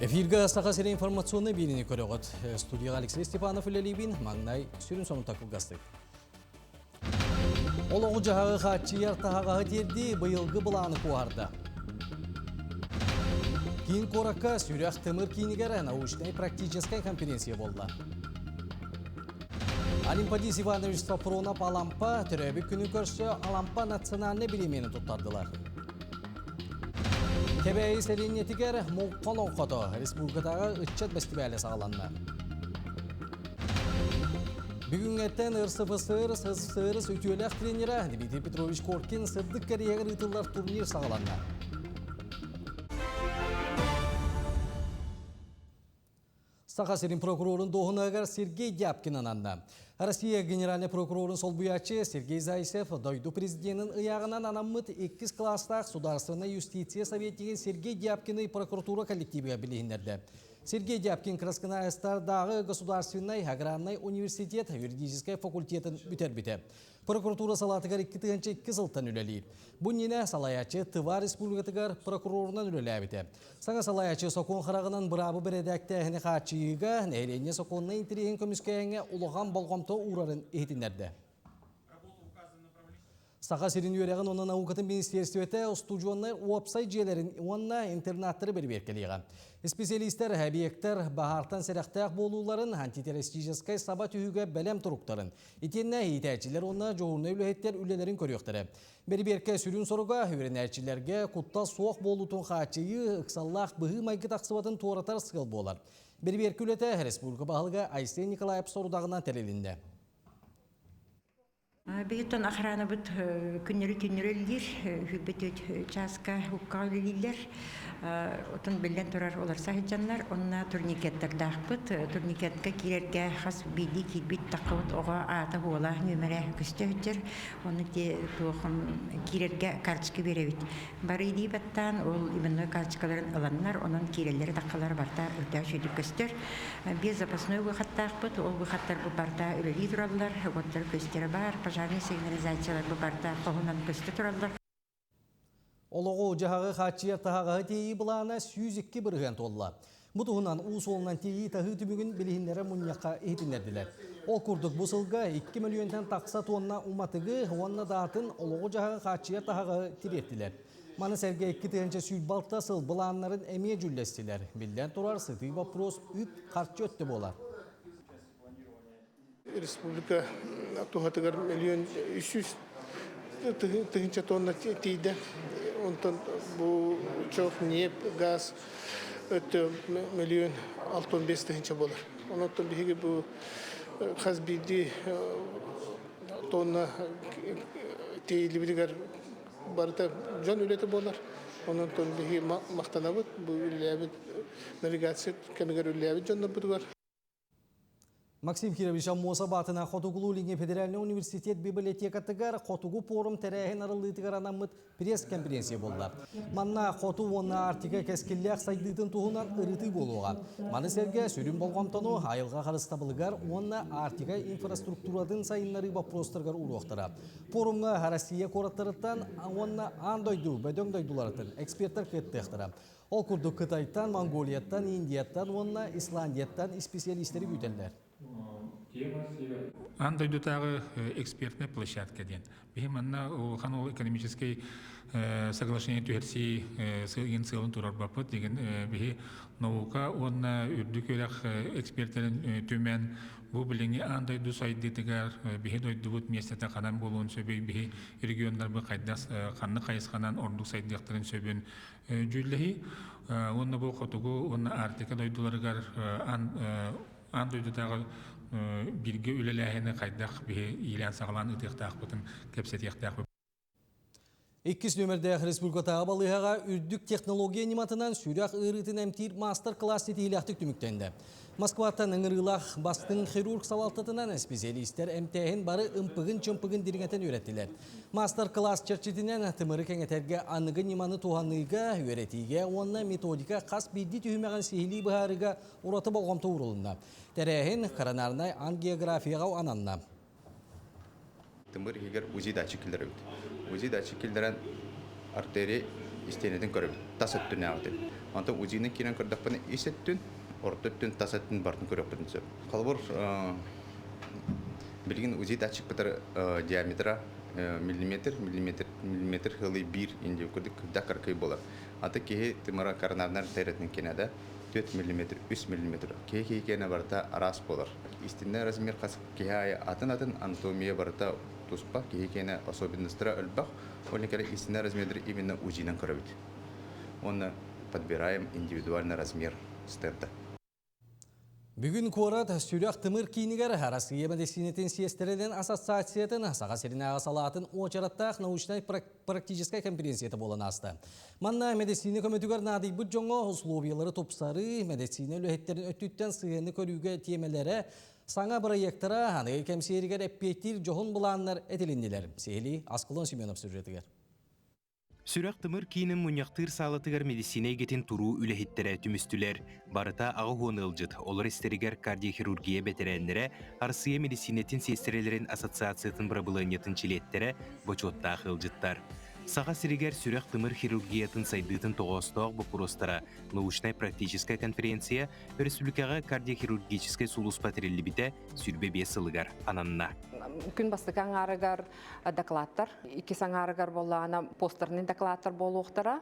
Эфиргэ Саха сирин информационнай биэриини көрөҕүт. Студияҕа Алексей Степанов үлэлиибин. Маҥнай сүрүн сонута кылгастык. Олоҕу дьаһаҕы хааччыйар таһаҕаһы тиэрдии быйылгы былааны куоһарда. Киин куоракка сүрэх-тымыр киинигэр научнай-практическай конференция буолла. Олимпадис Иванович Сопронов Алампа төрөөбүт күнүн көрсө Алампа национальнай бириэмийэни туттардылар. Кэбээйи сэлиэнньэтигэр Муҥха олоҥхото республикатааҕы ыччат бэстибээлэ саҕаланна. Бүгүҥҥэттэн РСФСР СССР үтүөлээх тренерэ Дмитрий Петрович Коркин сырдык кэриэһигэр ыытыллар турнир саҕаланна. Саха сирин прокурорун дуоһунаһыгар Сергей Дябкин ананна. Россия генеральнай прокурорун солбуйааччы Сергей Зайцев дойду президенин ыйааҕынан анаммыт иккис кылаастаах судаарыстыбаннай юстиция советнигин Сергей Дябкины прокуратура коллективыгар билиһиннэрдэ. Сергей Дябкин Красноярскайдааҕы государственнай аграрнай университет юридическай факультетын бүтэрбитэ. Прокуратура салаатыгар 2002 сылтан үлэлиир. Бу иннинэ салайааччы Тыва Республикатыгар прокурорунан үлэлээбитэ. Саҥа салайааччы сокуон хараҕынан быраабы бэрэдээктээһини хааччыйыыга, нэһилиэнньэ сокуоннай интэриэһин көмүскээһиҥҥэ улахан болҕомто уурарын иһитиннэрдэ. Саха сирин үөрэҕин уонна наукатын министиэристибэтэ устудьуоннар уопсай дьиэлэрин уонна интернаттары бэрэбиэркэлиэҕэ. Исписэлиистэр объектар баһаартан сэрэхтээх буолууларын, антитеррористическай саба түһүүгэ бэлэм туруктарын, итиэннэ иитээччилэр уонна дьоһуннай үлэһиттэр үлэлэрин көрүөхтэрэ. Бэрэбиэркэ сүрүн соруга үөрэнээччилэргэ куттал суох буолуутун хааччыйыы, ыксаллаах быһыы-майгы тахсыбатын туоратар сыал буолар. Бэрэбиэркэ үлэтэ республика баһылыга Айсен Николаев сорудаҕынан тэрилиннэ. Биһиттэн охранабыт күннэри-түүннэри үлэлиир, үһүбүт чааска укка үлэлииллэр. Отон биллэн турар уларса сылдьаннар, онно турникеттардаахпыт. Турникетка киирэргэ хас биирдии киирбит таххыбыт оҕо аата-уола нүөмэрэ көстө сылдьар. Ону те туох киирэргэ карточка биэрэбит. Бары илии баттаан, ол именной карточкаларын ыланнар, онон киирэллэр таххалар барта үрдээх үчүгүйдүк көстөр. Без запасной выходтаахпыт, ол выходтар бу барта үлэлии тураллар, уоттар көстөрө баар, пожарный сигнализациялар бу барта хоһунан көстө тураллар. Олоҕу-дьаһаҕы хааччыйар таһаҕаһы тиэйии былаана 102% туолла. Бу туһунан уу суолунан тиэйии таһыы түмүгүн билиһиннэрэр мунньахха иһитиннэрдилэр. Ол курдук бу сылга 2 мөлүйүөнтэн тахса туонна уматыгы уонна даатын олоҕу-дьаһаҕы хааччыйар таһаҕаһы тириэртилэр. Маны сэргэ 2026 сыл былааннарын эмиэ дьүүллэстилэр. Биллэн турар, сытыы боппуруос үп-харчы өттө буолар. Республика туһатыгар 1 300 000 тонна тиийдэ. Онтон бу чох, ньиэп, газ өттө 1 065 000 буолар. Онон биһиги бу хас биирдии тонна тиэйиллибитигэр барыта дьон үлэтэ буолар. Онон биһиги махтанабыт бу үлэлээбит навигация кэмигэр үлэлээбит дьоннорбутугар. Максим Кирович Аммосов аатынан Хотугулуу-Илиҥҥи федеральнай университет библиотекатыгар Хотугу пуорум тэрээһин арыллыытыгар анаммыт пресс-конференция буолла. Манна Хоту уонна Арктика кэскиллээх сайдыытын туһунан ырытыы буолуоҕа. Маны сэргэ сүрүн болҕомтону айылҕа харыстабылыгар уонна Арктика инфраструктуратын сайыннарыы боппуруостарыгар ууруохтара. Пуорумҥа Россия куораттарыттан уонна аан дойду бөдөҥ дойдуларыттан экспертэр кыттыахтара. Ол курдук Кытайтан, Монголияттан, Индияттан уонна Исландияттан исписэлиистэри күүтэллэр. Аан дойдутааҕы экспертная площадка диэн. Биһи манна улахан ол экономическай соглашение түһэрсии сыалын сыалын турарбаппыт деген биһи наука уонна үрдүк үөрэх экспертэрин түмэн бу билиҥҥи аан дойду сайдыытыгар биһи дойдубут миэстэтэ ханан буолуон сөбүй биһи регионнарбыт хайдах ханнык хайысханан ордук сайдыахтарын сөбүн дьүүллэһии уонна бу хотугу уонна Арктика дойдуларыгар аан дойдутааҕы бииргэ үлэлээһини хайдах биһи иилээн-саҕалаан ыытыахтаахпытын кэпсэтиэхтээхпит. Иккис нүөмэрдээх республикатааҕы балыыһаҕа үрдүк технология ньыматынан сүрэх ыарыытын эмтиир маастар-кылаас ситиһиилээхтик түмүктэннэ. Москваттан ыҥырыылаах бастыҥ хирург салалтатынан исписэлиистэр эмтээһин бары ымпыгын-чымпыгын дириҥэтэн үөрэттилэр. Маастар-кылаас чэрчитинэн тымыры кэҥэтэргэ аныгы ньыманы туһаныыга, үөрэтиигэ уонна методика хас биирдии түһүмэҕин сиһилии быһаарыыга ураты болҕомто уурулунна. Тэрээһин коронарнай ангиографияҕа ананна. Тымыр иһигэр УЗИ датчик киллэрэбит. УЗИ датчик киллэрэн артерия Истиэнэтин көрөбүт, тас өттүнээҕитин. Онтон УЗИ-нан киирэн көрдөхпүнэ ис өттүн, орто өттүн, тас өттүн барытын көрүөхпүтүн сөп. Холобур, билигин УЗИ датчикпытар диаметра миллиметр, миллиметр, миллиметр хылый биир индия курдук кырдах кыракый буолар. Аты киһи тымыра коронарнар тайратын кенеде 4 миллиметр, 3 миллиметр. Киһи киһи киэнэ барыта араас буолар. Истиннэ размер хас киһи аайы атын-атын анатомия барыта туспа, киһи киэнэ особенностара өлбөх. Ол кэлэ истинный размердер именно УЗИ-нан көрөбүт. Уонна подбираем индивидуальный размер стенда. Бүгүн куорат сүрэх-тымыр киинигэр Арассыыйа мэдиссиинэтин сиэстэрэлэрин ассоциациятын Саха сиринээҕи салаатын уочараттаах научнай-практическай конференцията буолан ааста. Манна мэдиссиинэ көмөтүгэр наадыйбыт дьоҥҥо условиялары тупсарыы, мэдиссиинэ үлэһиттэрин өттүттэн сыһыаны көрүүгэ тиэмэлэрэ, саҥа бырайыактара аныгы кэмсиэригэр эппиэттиир дьоһун былааннар этилиннилэр. Сиһилии Аскалон Семенов сюжетыгар. Сүрэх-тымыр киинин мунньахтыыр саалатыгар медицина эйгэтин туруу үлэһиттэрэ түмүстүлэр. Барыта 80 ыалдьыт, олор истэригэр кардиохирургия бэтэрээннэрэ, Арассыыйа медицинэтин сиэстэрэлэрин ассоциациятын бырабылыанньатын чилиэттэрэ, бочуоттаах ыалдьыттар. Саха сиригэр сүрэх-тымыр хирургиятын сайдыытын тоҕоостоох боппуруостара научнай-практическай конференция өрөспүүбүлүкэҕэ кардиохирургическай сулууспа тэриллибитэ 25 сылыгар ананна. Күн бастакы аҥаарыгар докладтар, иккис аҥаарыгар буоллаҕына постерный докладтар буолуохтара.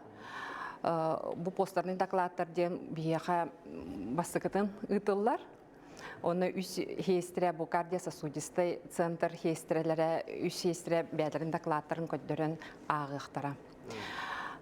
Бу постерный докладтар диэн биһиэхэ бастакытын ыытыллар. Онно үс сиэстэрэ бу кардиососудистай центр сиэстэрэлэрэ үс сиэстэрэ бэйэлэрин докладтарын көрдөрөн ааҕыахтара.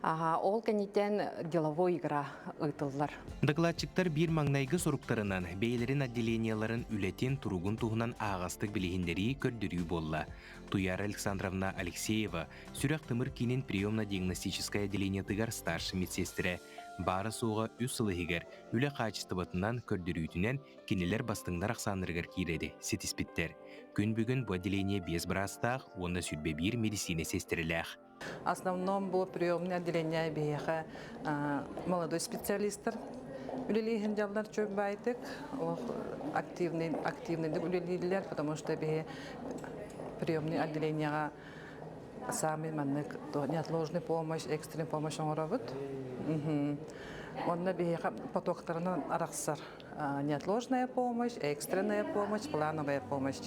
Ол кэнниттэн деловой игра ыытыллар. Докладчиктар биир маҥнайгы соруктарынан бэйэлэрин отделениеларын үлэтин туругун туһунан аһаҕастык билиһиннэрии көрдөрүү буолла. Туяра Александровна Алексеева сүрэх-тымыр киинин приемно-диагностическай отделениетыгар старшай медсиэстэрэ баара-суоҕа үс сыл иһигэр үлэ хаачыстыбатынан көрдөрүүтүнэн кинилэр бастыҥнар ахсааннарыгар киирэри ситиспиттэр. Күн бүгүн бу отделение биэс быраастаах уонна 21 медицина сиэстэрэлээх. Основном бу приемное отделение биһиэхэ молодой специалистар үлэлииһин дьаллар чөббайтык активный активныйдык үлэлииллэр, потому что биһи приемный отделениеҕа самый маннык неотложный помощь, экстренный помощь оҥоробут. Онно биһиэхэ потоктарынан арахсар неотложная помощь, экстренная помощь, плановая помощь.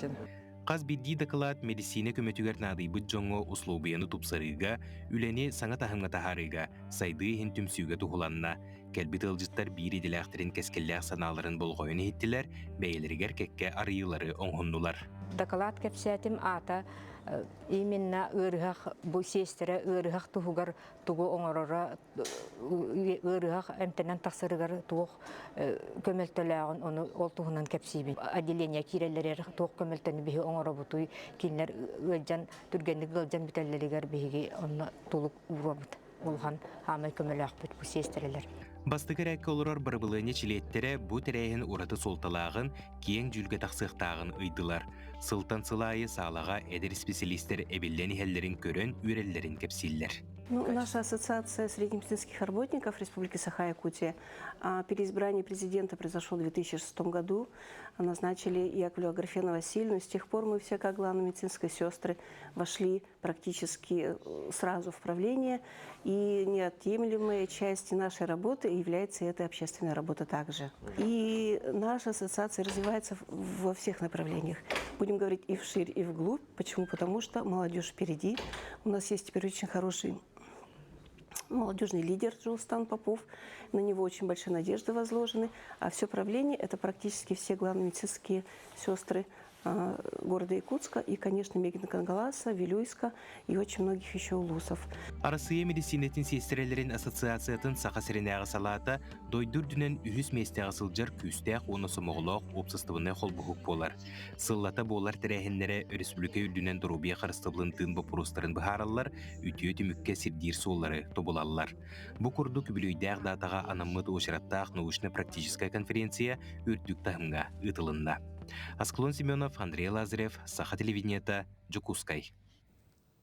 Хас биирдии дакылаат мэдиссиинэ көмөтүгэр наадыйбыт дьоҥҥо услуобуйаны тупсарыыга, үлэни саҥа таһымҥа таһаарыыга, сайдыы иһин түмсүүгэ туһуланна. Кэлбит ыалдьыттар биир идэлээхтэрин кэскиллээх санааларын болҕойон иһиттилэр, бэйэлэригэр кэккэ арыйыылары оҥоһуннулар. Дакылаат кэпсээтим аата именно ыарыһах бу сиэстэрэ ыарыһах туһугар тугу оҥороро ыарыһах эмтэнэн тахсарыгар туох көмөлтөлөөҕүн ону ол туһунан кэпсиибин. Отделение киирэллэригэр туох көмөлтөнү биһи оҥоробутуй, кинилэр ыалдьан түргэнник ыалдьан бүтэллэригэр биһиги онно тулук уурабыт. Улахан хаамай көмөлөөхпүт бу сиэстэрэлэр. Бастакы эрээккэ олорор бырабылыанньа чилиэттэрэ бу тэрээһин ураты суолталааҕын, киэҥ дьүүлгэ тахсыахтааҕын ыйдылар. Сылтан сыл аайы саалаҕа эдэр исписэлиистэр эбиллэн иһэллэрин көрөн үөрэллэрин кэпсииллэр. Ну, наша ассоциация среднемедицинских работников Республики Саха-Якутия, переизбрание президента произошло в 2006 году. Назначили Яковлева Аграфену Васильевну. С тех пор мы все, как главные медицинские сестры, вошли практически сразу в правление. И неотъемлемой частью нашей работы является эта общественная работа также. И наша ассоциация развивается во всех направлениях. Будем говорить и вширь, и вглубь. Почему? Потому что молодежь впереди. У нас есть теперь очень хороший молодежный лидер Джулстан Попов. На него очень большие надежды возложены. А все правление – это практически все главные медицинские сестры города Якутска и, конечно, Мегина Кангаласа, Вилюйска и очень многих еще улусов. Арассыыйа медицинэтин сиэстэрэлэрин ассоциациятын Саха сиринээҕи салаата дойду үрдүнэн үһүс миэстэҕэ сылдьар күүстээх уонна сомоҕолоох уопсастыбаннай холбоһук буолар. Сыллата буолар тэрээһиннэрэ өрөспүүбүлүкэ үрдүнэн доруобуйа харыстабылын тыын боппуруостарын быһаараллар, үтүө түмүккэ сирдиир суоллары тобулаллар. Бу курдук үбүлүөйдээх даатаҕа анаммыт уочараттаах научно-практическай конференция үрдүк таһымҥа ыытылынна. Асклон Семенов, Андрей Лазарев, Саха телевидениета, Дьокуускай.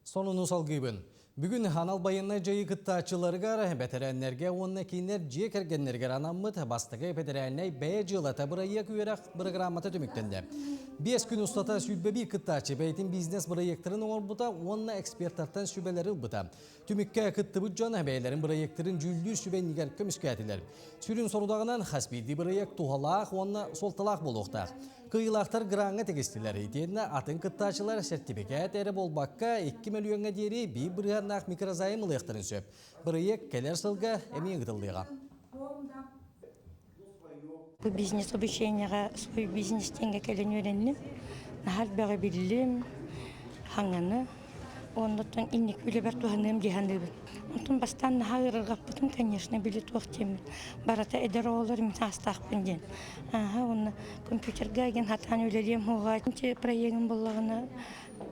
Сонуну салгыыбын. Бүгүн анал байыаннай дьайыы кыттааччыларыгар, бэтэрээннэргэ уонна кинилэр дьиэ кэргэннэригэр анаммыт бастакы бэтэрээннэй бэйэ дьыалата бырайыак үөрэх бырагыраамата түмүктэннэ. 5 күн устата 21 кыттааччы бэйэтин бизнес-бырайыактарын оҥорбута уонна экспертартан сүбэлэри ылбыта. Түмүккэ кыттыбыт дьон бэйэлэрин бырайыактарын дьүүллүүр сүбэ иннигэр көмүскээтилэр. Сүрүн сорудаҕынан хас биирдии бырайыак туһалаах уонна суолталаах буолуохтаах. Кыайыылаахтар граҥҥа тигистилэр. Итиэннэ атын кыттааччылар сэртипикээт эрэ буолбакка, 2 мөлүйүөҥҥэ диэри биир бырыһыаннаах микрозайм ылыахтарын сөп. Бырайыак кэлэр сылга эмиэ ыытыллыаҕа. Бу бизнес обучениеҕа свой бизнес диэҥҥэ кэлэн үөрэнним. Наһаа элбэҕи биллим, хаҥаны. Оннуттан инники үлэбэр туһаныам дии саныыбын. Онтон бастаан наһаа ыарырҕаппытым, конечно, били туох диэммин. Барыта эдэр оҕолор мин саастаахпын диэн. Ааһа уонна компьютерга игин хатаан үлэлиэм суоҕа. Проегым буоллаҕына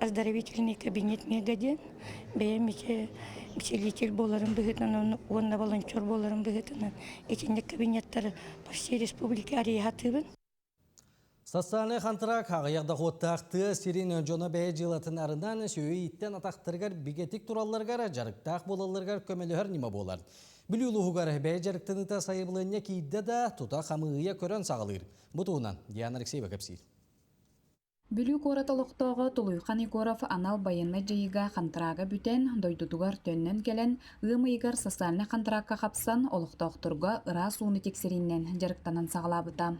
оздоровительный кабинет мега диэн. Бэйэм ити целитель буоларым быһыытынан уонна волонтер буоларым быһыытынан итинник кабинеттары по всей республике арыйа сатыыбын. Социальнай хантыраак аҕыйах дохуоттаах тыа сирин дьоно бэйэ дьыалатын арынан сүөһү ииттэн атахтарыгар бигэтик туралларыгар дьарыктаах буолалларыгар көмөлөһөр ньыма буолар. Бүлүү улууһугар бэйэ дьарыктаныыта сайабылыанньа киирдэ да, тута хамыыһыйа көрөн саҕалыыр. Бу туһунан Диана Алексеева кэпсиир. Бүлүү куорат олохтооҕо Тулуйхан Егоров анал байыаннай дьайыыга хантараага бүтэн, дойдутугар төннөн кэлэн, ыам ыйыгар социальнай хантараакка хапсан, олохтоохторго ыраас ууну тиксэриинэн дьарыктанан саҕалаабыта.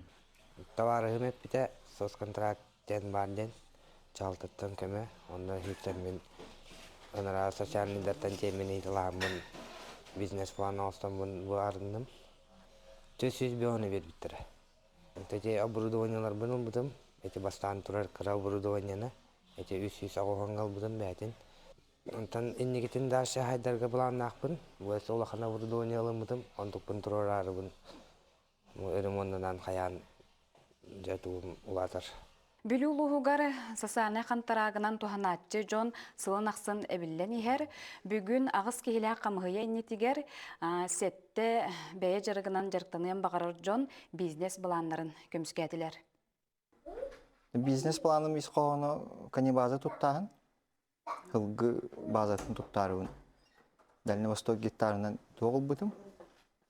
Табаарыһым эппитэ, соцконтракт диэн баар диэн, дьаһалтаттан көмө, онно иһиттэммин анараа социальныйдартан тиэммин ыйыталаһаммын бизнес-план оҥостоммун быһаарынным. 405 биэрбиттэрэ. Ити оборудованиеларбын ылбытым. Ити бастаан турар кыра оборудованиены ити 380 ылбытым бэйэтин. Онтон инникитин дальше хайдарга былааннаахпын. Бу улахан оборудование ылыммытым, онтукпун туруораарыбын ремоннанан хайаан дьэ тугум улаатар. Бүлүү улууһугар социальнай хантараагынан туһанааччы дьон сылын ахсын эбиллэн иһэр. Бүгүн аҕыс киһилээх хамыһыйа иннитигэр сэттэ бэйэ дьарыгынан дьарыктаныан баҕарар дьон бизнес-былааннарын көмүскээтилэр. Бизнес-планым ис хоһооно канибаза туттааһын, һылгы базатын туттаарыбын. Дальний Восток гектарынан туох ылбытым,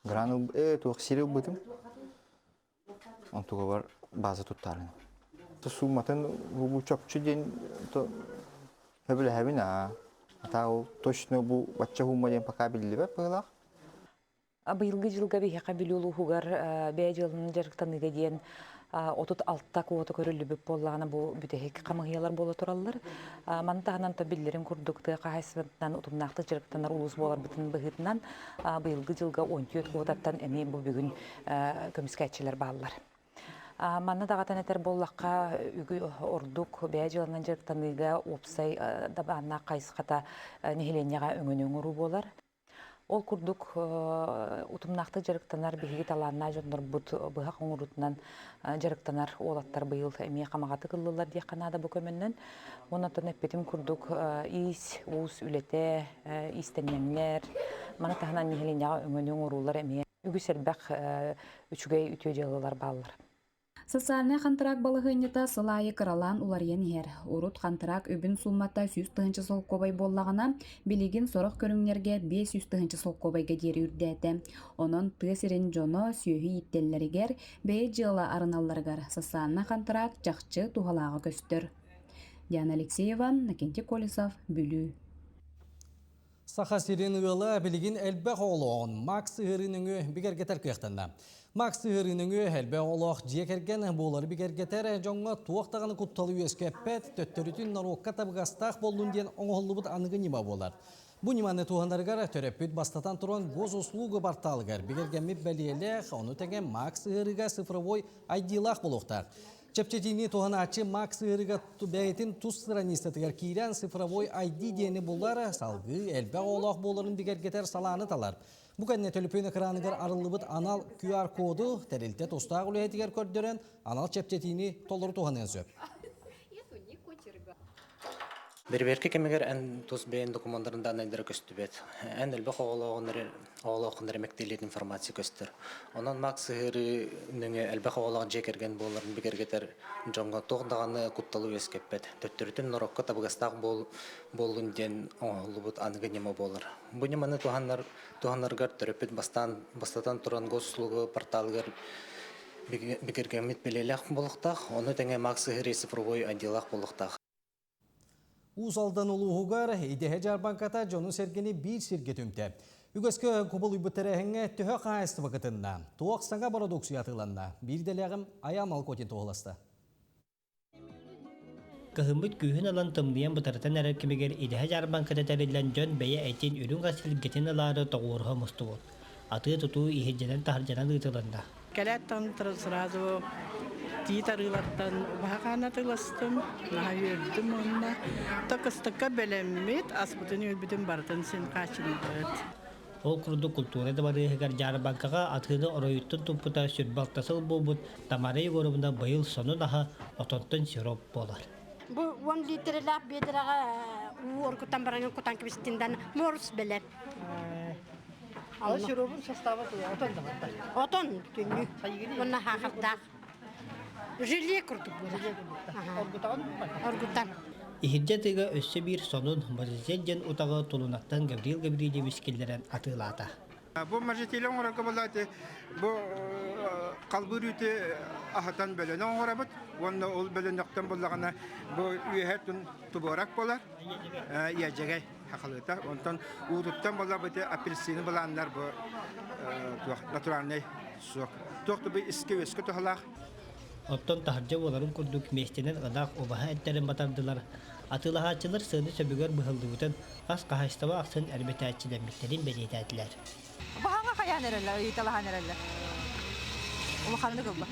гран туох сири ылбытым. Онтугабар база туттаарына. Сумматын бу чопчу диэн сөбүлэһэбин аа. Ата ол точно бу бачча сумма диэн пока биллибэт быһыылаах. Быйылгы дьылга биһиэхэ Бүлүү улууһугар бэйэ дьыаланан дьарыктаныыга диэн 36 квота көрүллүбүт буоллаҕына бу бүтэһик хамыһыйалар буола тураллар. Маны таһынан то биллэрин курдук тыа хаһаайыстыбатынан утумнаахтык дьарыктанар улуус буоларбытын быһыытынан быйылгы дьылга 14 квотаттан эмиэ бу бүгүн көмүскээччилэр бааллар. Манна даҕатан этэр буоллахха, үгү ордук бэйэ дьыаланан дьарыктаныыга уопсай дабааннаах хайысхата нэһилиэнньэҕэ өҥөнү оҥоруу буолар. Ол курдук утумнаахтык дьарыктанар биһиги талааннаах дьоннорбут быһах оҥоруутунан дьарыктанар уолаттар быйыл эмиэ хамаҕатык ыллылар диэххэ наада бу көмөннөн. Уонна оттон эппитим курдук иис, уус үлэтэ, иистэнньэҥнэр, маны таһынан нэһилиэнньэҕэ өҥөнү оҥоруулар эмиэ үгүс элбэх үчүгэй үтүө дьыалалар бааллар. Социальнай хантыраак балаһыанньата сыл аайы кыралаан уларыйан иһэр. Урут хантыраак үбүн суумата 100 000 солкуобай буоллаҕына, билигин сорох көрүҥнэргэ 500 000 солкуобайга диэри үрдээтэ. Онон тыа сирин дьоно сүөһү ииттэллэригэр, бэйэ дьыала арыналларыгар социальнай хантыраак чахчы туһалааҕа көстөр. Диана Алексеева, Накентий Колесов, Бүлүү. Саха сирин ыала билигин элбэх оҕолооҕун Макс ыһыырыы нөҥүө бигэргэтэр кыахтанна. Макс ыһыырыы нөҥүө элбэх оҕолоох дьиэ кэргэн буолары бигэргэтэр дьоҥҥо туох даҕаны кутталы үөскэппэт, төттөрүтүн норуокка табыгастаах буоллун диэн оҥоһуллубут аныгы ньыма буолар. Бу ньыманы туһанарыгар төрөппүт бастатан туран госуслуга порталыгар бигэргэммит бэлиэлээх, ону тэҥэ Макс ыһыырыыга цифровой ID-лаах буолуохтаах. Чэпчэтиини туһанааччы Макс ыарыыга бэйэтин тус страницатыгар киирэн цифровой ID диэни булар, салгыы элбэх оҕолоох буоларын бигэргэтэр салааны талар. Бу кэннэ төлөпүөн экраныгар арыллыбыт анал QR-коду тэрилтэ тустаах үлэһитигэр көрдөрөн, анал чэпчэтиини толору туһаныан сөп. Бэрэбиэркэ кэмигэр эн тус бэйэн докумуоннарын дааннайдара көстүбэт. Эн элбэх оҕолооҕун эрэ оҕолооххун эрэ мэктиэлиир информация көстөр. Онон Мак сыһыарыы нөҥүө элбэх оҕолоох дьиэ кэргэн буоларын бигэргэтэр дьоҥҥо туох даҕаны кутталы үөскэппэт. Төттөрүтүн норуокка табыгастаах буоллун диэн оҥоһуллубут аныгы ньыма буолар. Бу ньыманы туһанар туһанаргар төрөппүт бастаан бастатан туран госуслуга порталыгар бигэргэммит бэлиэлээх буолуохтаах, ону тэҥэ Мак сыһыарыы цифровой отделлаах буолуохтаах. Уус Алдан улууһугар идэһэ дьаарбаҥката дьону-сэргэни биир сиргэ түмтэ. Үгэскэ кубулуйбут тэрээһиҥҥэ төһө хаһаайыстыба кытынна, туох саҥа бородууксуйа атыыланна, биирдэлээҕим Айаал Малкотин туоһуласта. Кыһыммыт күүһүн ылан тымныйан бытарытан эрэр кэмигэр идэһэ дьаарбаҥката тэриллэн дьон бэйэ этин үрүҥ ас илгэтин ылаары тоҕуоруһа мустубут. Атыы-тутуу иһирдьэнэн-таһырдьанан ыытылынна. Кэлээт даҕаны сразу тиит арыылартан убаһа атыыластым, наһаа үөрдүм уонна кыстыкка бэлэммит, аспытын-үөлбүтүн барытын син хааччынныбыт. Ол курдук култуура дыбарыаһыгар дьаарбаҥкаҕа атыыны оройуттан туппута сүрбэ алта сыл буолбут Тамара Егоровна быйыл сонун аһа отонтон сироп буолар. Бу 10 литрэлээх биэдэрэҕэ уу оргутан баран кутан кэбистиндан морс бэлэм. Ол сиробун состава отон да барда. Отон бүтүннүү. Уонна хаахардаах. Желе курдук буолар. Оргутаҕын Оргутан. Иһирдьэ тыга өссө биир сонун Мажитель диэн утаҕы Тулунаттан Гаврил Гаврильевич киллэрэн атыылаата. Бу мажитель оҥорорго буолла бу халбыыр үүтү аһатан бөлөнө оҥоробут уонна ол бөлөнөхтөн буллаҕына бу үөһэ тубуорак буолар иэдьэгэй хахалыта. Онтон уутуттан буолла бу апельсины былааннар бу туох натуральный сок. Туох да бу искэ-үөскэ туһалаах. Оттон таһырдьа буоларын курдук миэстэнэн ынаах убаһа эттэрин батардылар. Атыылаһааччылар сыаны сөбүгэр быһыллыбытын хас хаһаайыстыба ахсын эрбэтээччилэммиттэрин бэлиэтээтилэр. Баһаҥа хайаан эрэллэр, ыйыталаһан эрэллэр. Улаханнык ылла.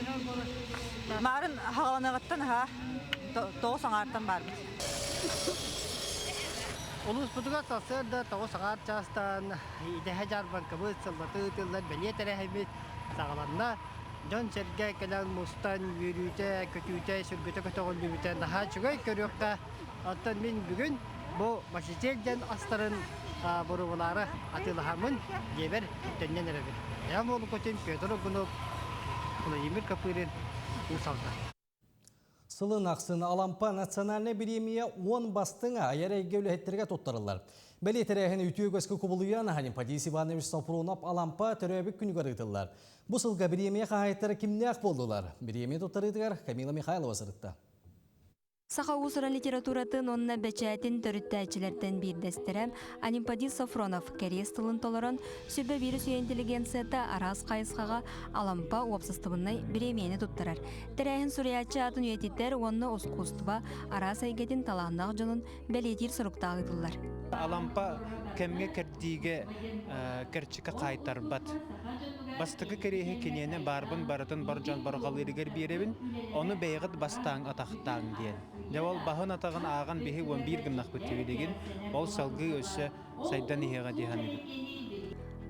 Маарын хаҕаланыаҕыттан аһаа тоҕус аҥаартан баарбыт. Улууспутугар сарсыарда 9 аҥаар чаастан идэһэ дьаарбаҥкабыт сыллата ыытыллар бэлиэ тэрээһиммит саҕаланна. Дьон-сэргэ кэлэн мустан үөрүүтэ, көтүүтэ, сүргэтэ көтөҕүллүбүтэ наһаа үчүгэй көрүөххэ. Оттон мин бүгүн бу Мачитель диэн астарын боруобалаары атыылаһаммын дьиэбэр төннөн эрэбин. Эҕэм уолукутун Петр Угунов, Владимир Копырин, Уус Алдан. Сылын ахсын Алампа национальнай бириэмийэ 10 бастыҥа айар эйгэ үлэһиттэргэ туттарыллар. Бэлиэ тэрээһин үтүө үгэскэ кубулуйан Анемподист Иванович Сопрунов Алампа төрөөбүт күнүгэр ыытыллар. Бу сылга бириэмийэ хаһаайыттара кимнээх буоллулар? Бириэмийэ туттарыытыгар Камила Михайлова сырытта. Саха уус-уран литературатын уонна бэчээтин төрүттээччилэртэн биирдэстэрэ Анемподист Софронов кэриэс тылын толорон, сүбэ вирус үйэ интеллигенцията араас хайысхаҕа Алампа уопсастыбаннай бириэмийэни туттарар. Тэрээһин суруйааччы аатын үйэтитэр уонна ускуустуба араас эйгэтин талааннаах дьонун бэлиэтиир соруктаах ыытыллар. Алампа кэмҥэ кэрдиигэ кэрчикэ хаайтарбат. Бастакы кэриэһи киниэнэ баарбын барытын бар дьон барҕалыырыгар биэрэбин, ону бэйэҕит бастааҥ атахтааҥ диэн. Дьэ ол баһын атаҕын ааҕан биһи 11 гыннахпыт билигин, ол салгыы өссө сайдан иһиэҕэ дии саныыбын.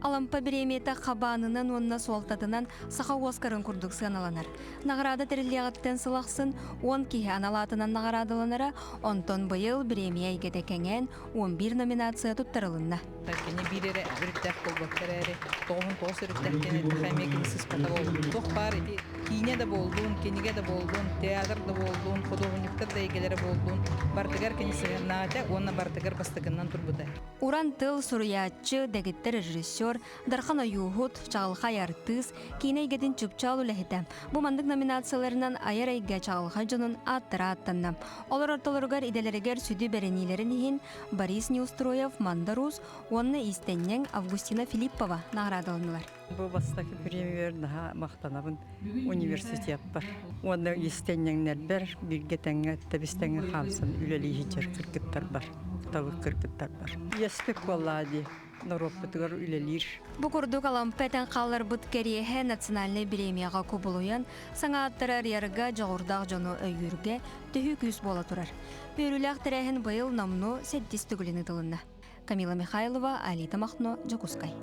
Алампа бириэмийэтэ хабаанынан уонна суолтатынан саха Оскарын курдук сыаналанар. Наҕараада тэриллиэҕиттэн сыл ахсын 10 киһи анал аатынан наҕараадаланара, онтон быйыл бириэмийэ эйгэтэ кэҥээн 11 номинация туттарылынна. Кини биир эрэ өрүттээх буолбакка эрээри, 99 өрүттээх диэн эттэххэ эмиэ кини сыспата буолбут. Туох баар ити киинэ да буоллун, кинигэ да буоллун, театр да буоллун, худуоһунньуктар да эйгэлэрэ буоллун, барытыгар кини сыһыаннаах этэ уонна барытыгар бастакыннан турбута. Уран тыл суруйааччы, дэгиттэр режиссер, Дархан ойууһут, чаҕылхай артыыс, киинэ эйгэтин чыпчаал үлэһитэ. Бу маннык номинацияларынан айар эйгэ чаҕылхай дьонун ааттара ааттанна. Олор ортолоругар идэлэригэр сүдү бэриниилэрин иһин Борис Неустроев, Мандар Уус уонна иистэнньэҥ Августина Филиппова наҕараадаланнылар. Бу бастакы премьер наһаа махтанабын университеппар. Уонна иистэнньэҥнэрбэр бииргэ тэҥҥэ тэбис-тэҥҥэ хаамсан үлэлии сылдьар кыргыттарбар, табык кыргыттарбар. Иэспит буоллаа дии. норуоппутугар үлэлиир. Бу курдук Алампа этэн хаалларбыт кэриэһэ национальнай бириэмийэҕэ кубулуйан, саҥа ааттары арыйарга дьоҕурдаах дьону өйүүргэ төһүү күүс буола турар. Үөрүүлээх тэрээһин быйыл номнуо сэттис төгүлүн ыытылынна. Камила Михайлова, Алита Махно, Дьокуускай.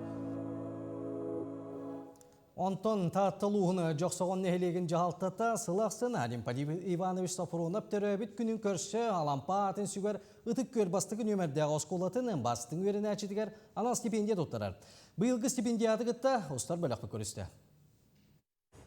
Онтон Таатта улууһун Дьохсоҕон нэһилиэгин дьаһалтата сыл ахсын Олимпий Иванович Софронов төрөөбүт күнүн көрсө Алампа аатын сүгэр Ытык Күөл бастакы нүөмэрдээх оскуолатын бастыҥ үөрэнээччитигэр анал стипендия туттарар. Быйылгы стипендиаты кытта устар бөлөхпүт көрүстэ.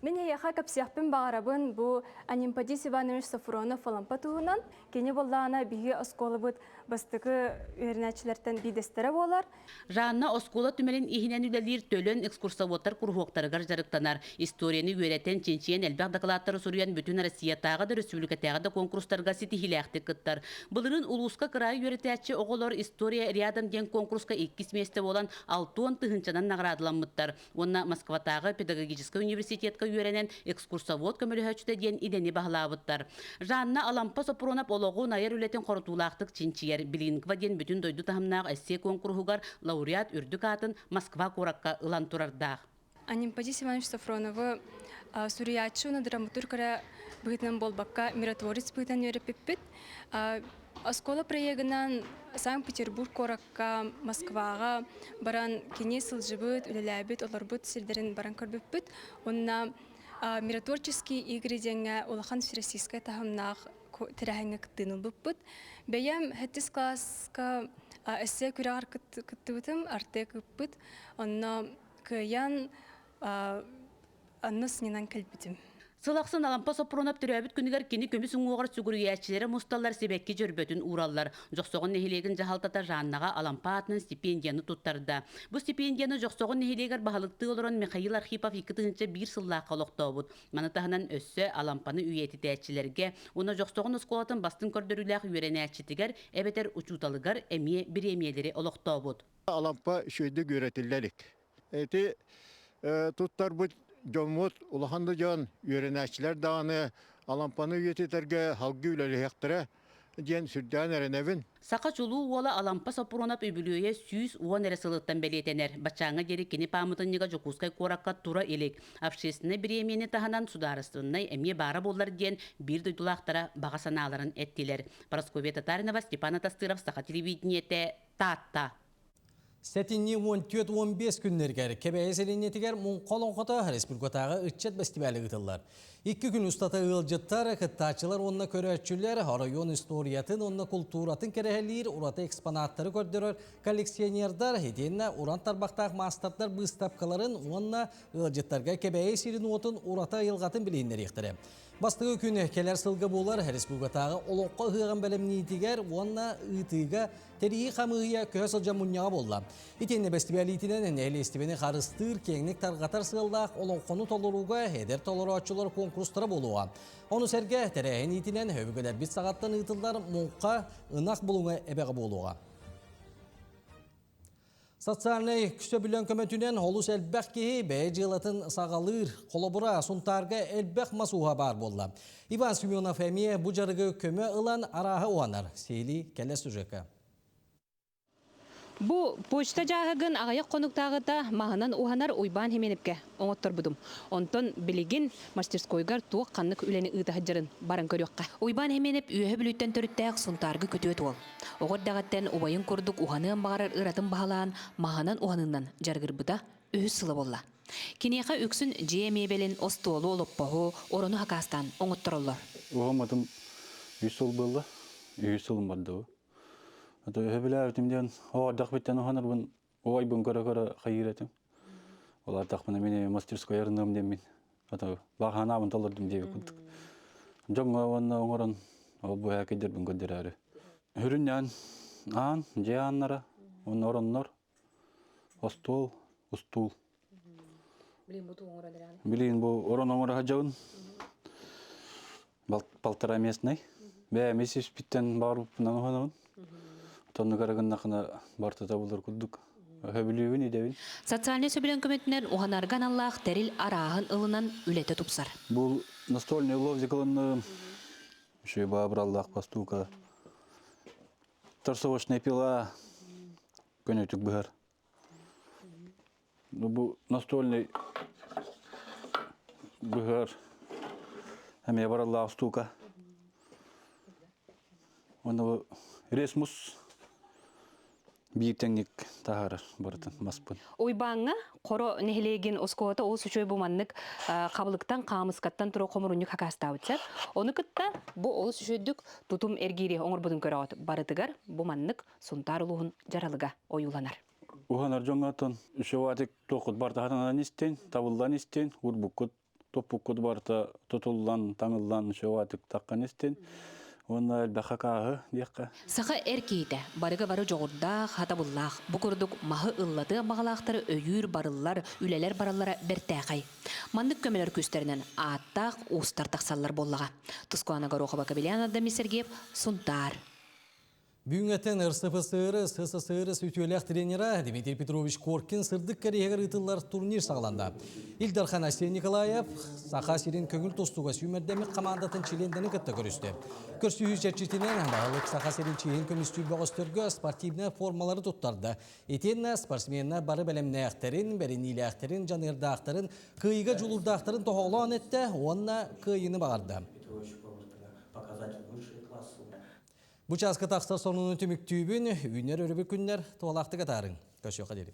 Мин эһиэхэ кэпсиэхпин баҕарабын бу Анемподист Иванович Софронов Алампа туһунан. Кини буоллаҕына биһиги оскуолабыт бастакы үөрэнээччилэртэн биирдэстэрэ буолар. Жанна оскуола түмэлин иһинэн үлэлиир Төлөн экскурсоводтар куруһуоктарыгар дьарыктанар. Историяны үөрэтэн, чинчийэн элбэх дакылааттары суруйан бүтүн Россиятааҕы да өрөспүүбүлүкэтээҕи да куонкурустарга ситиһиилээхтик кыттар. Былырыын улууска кыраайы үөрэтээччи оҕолор «История рядом» диэн куонкуруска иккис миэстэ буолан 60 тыһыынчанан наҕараадаламмыттар уонна Москватааҕы педагогическай университетка үөрэнэн экскурсовод көмөлөһөөччүтэ диэн идэни баһылаабыттар. Жанна Алампа Сопрунов олоҕун айар үлэтин хорутуулаахтык чинчийэр Билингва диэн бүтүн дойду таһымнаах эссе куонкуруһугар лауреат үрдүк аатын Москва куоракка ылан турардаах. Анемподист Иванович Софроновы суруйааччы уонна драматург эрэ быһыытынан буолбакка, миротворец быһыытынан үөрэппиппит. Оскуола проегынан Санкт-Петербург куоракка, Москваҕа баран кини сылдьыбыт, үлэлээбит, олорбут сирдэрин баран көрбүппүт. Уонна Миротворческие игры диэҥҥэ улахан всероссийскай таһымнаах тэрээһиҥҥэ кыттыыны ылбыппыт. Бэйэм сэттис кылааска эссе күрэҕэр кыттыбытым, Артек ыыппыт. Онно кыайан онно сынньанан кэлбитим. Сыл ахсын Алампа Соппуруонап төрөөбүт күнүгэр кини көмүс уҥуоҕар сүгүрүйээччилэрэ мусталлар, сибэкки дьөрбөтүн уураллар. Дьохсоҕон нэһилиэгин дьаһалтата Жаннаҕа Алампа аатынан стипендияны туттарда. Бу стипендияны Дьохсоҕон нэһилиэгэр баһылыктыы олорон Михаил Архипов 2001 сыллаахха олохтообут. Маны таһынан өссө Алампаны үйэтитээччилэргэ уонна Дьохсоҕон оскуолатын бастыҥ көрдөрүүлээх үөрэнээччитигэр эбэтэр учууталыгар эмиэ бириэмийэлэри олохтообут. Алампа үчүгэйдик үөрэтиллэ илик. Ити туттарбыт дьоммут улахан да дьон, үөрэнээччилэр даҕаны Алампаны үйэтитэргэ салгыы үлэлэһиэхтэрэ диэн сүрдээн эрэнэбин. Саха чулуу уола Алампа Соппуруонап үбүлүөйэ 110 эрэ сылыттан бэлиэтэнэр. Баччааҥҥа диэри кини пааматынньыга Дьокуускай куоракка тура илик. Общественнай бириэмийэни таһынан судаарыстыбаннай эмиэ баара буоллар диэн биир дойдулаахтара баҕа санааларын эттилэр. Парасковья Татаринова, Степан Атастыров, Саха телевидениетэ, Таатта. Сэтинньи 14-15 күннэригэр Кэбээйи сэлиэнньэтигэр Муҥха олоҥхото республикатааҕы ыччат бэстибээлэ ыытыллар. Икки күн устата ыалдьыттар, кыттааччылар уонна көрөөччүлэр оройуон историятын уонна култууратын кэрэһэлиир ураты экспонаттары көрдөрөр коллекционердар итиэннэ уран тарбахтаах маастардар быыстапкаларын уонна ыалдьыттарга Кэбээйи сирин-уотун ураты айылҕатын билиһиннэриэхтэрэ. Бастакы күн кэлэр сылга буолар республикатааҕы олоҥхо ыһыаҕын бэлэмниитигэр уонна ыытыыга тэрийии хамыыһыйа көһө сылдьан мунньаҕа буолла. Итиэннэ бэстибээлиитинэн нэһилиэстибэни харыстыыр, киэҥник тарҕатар сыаллаах олоҥхону толорууга эдэр толорооччулар куонкурустара буолуоҕа. Ону сэргэ тэрээһин иитинэн өбүгэлэрбит саҕаттан ыытыллар муҥха ынах булуҥа эбэҕэ буолуоҕа. Социальнай сөбүлэҥ көмөтүнэн олус элбэх киһи бэйэ дьыалатын саҕалыыр. Холобура, Сунтаарга элбэх мас ууһа баар буолла. Иван Семенов эмиэ бу дьарыгы көмө ылан арааһы уһанар. Сиэлии кэлэ сюжекка. Бу почта дьааһыгын аҕыйах хонуктааҕыта маһынан уһанар Уйбаан Хименепкэ оҥотторбутум. Онтон билигин мастерскойгар туох ханнык үлэни ыыта сылдьарын баран көрүөххэ. Уйбаан Хименеп Үөһэ Бүлүүттэн төрүттээх Сунтаарга күтүөт уол. Оҕо эрдэҕиттэн убайын курдук уһаныан баҕарар ыратын баһылаан, маһынан уһаныннан дьарыгырбыта үһүс сыла буолла. Киниэхэ үксүн дьиэ миэбэлин, остуолу, олоппоһу, орону хакаастаан оҥоттороллор. Уһаммытым үс сыл буолла. Үһүс сылым барда бу. Ото өһө диэн оҕордох бүттэн уһанарбын Убайбын көрө-көрө хайыыр этим. Ол ардахпына мин эми мастерской арыныам диэммин. Ото баҕанаабын толордум диэбит курдук. Дьоҥҥо уонна оҥорон ол бу һээкэйдэрбин көрдөрөөрү. Үрүннээн аан, дьиэ ааннара, уонна ороннор, остуол, устуул. Билин бу оҥорон эрэҕин? Билин бу орон оҥоро сылдьабын. Полтора местный. Бэйэм ис испиттэн баҕарбыппынан уһанабын. Тоннук эрэ гыннахына бартыта булар курдук. Сөбүлүүбүн идэбин. Социальнай сөбүлэҥ көмөтүнэн уһанарга аналлаах тэрил арааһын ылынан үлэтэ тупсар. Бу настольный ловзик ылынным. Еще баабыраллаах постука. Торсовочная пила көнөтүк быһар. Ну, бу настольный быһар эмиэ бараллаах штука. Уонна бу ресмус. Биир тэҥник таһаарар барытын маспын. Уйбааҥҥа Хоро нэһилиэгин оскуолата олус үчүгэй бу маннык хабылыктан, хаамыскаттан тура хомурунньук хакаастаабытча. Ону кытта бу олус үчүгэйдик тутум эргиири оҥорбутун көрөҕүт. Барытыгар бу маннык Сунтаар улууһун дьаралыга ойууланар. Уһанар дьоҥҥо үчүгэй туоххут барыта хатанан истин, табыллан истин, урбуккут туппуккут барыта тутуллан, таҥыллан үчүгэй таххан истин. Уонна элбэххэ кааһы диэххэ. Саха эр киһитэ барыга бары дьоҕурдаах, хатабыллаах. Бу курдук маһы ыллатыах баҕалаахтары өйүүр барыллар, үлэлэр бараллара бэртээхэй. Маннык көмөлөр күүстэринэн ааттаах уустар тахсаллар буоллаҕа. Тускуана Горохова, Кабелян Адамис Сергеев, Сунтаар. Бүгүҥҥэттэн РСФСР, СССР үтүөлээх тренера Дмитрий Петрович Коркин сырдык кэриэһигэр ыытыллар турнир саҕаланна. Ил Дархан Айсен Николаев Саха сирин көҥүл тустууга сүүмэрдэммит хамаандатын чилиэннэрин кытта көрүстэ. Көрсүһүү чэрчитинэн баһылык Саха сирин чиэһин көмүстүүр бөҕөстөргө спортивнай формалары туттарда. Итиэннэ спортсменнар бары бэлэмнээхтэрин, бэриниилээхтэрин, дьаныардаахтарын, кыайыыга дьулуурдаахтарын тоһоҕолоон эттэ уонна кыайыыны баҕарда. Бу чааска тахсар сонуну түмүктүүбүн, үүнэр өрөбүл күннэр туолаахтык атаарыҥ. Көрсүөххэ диэри.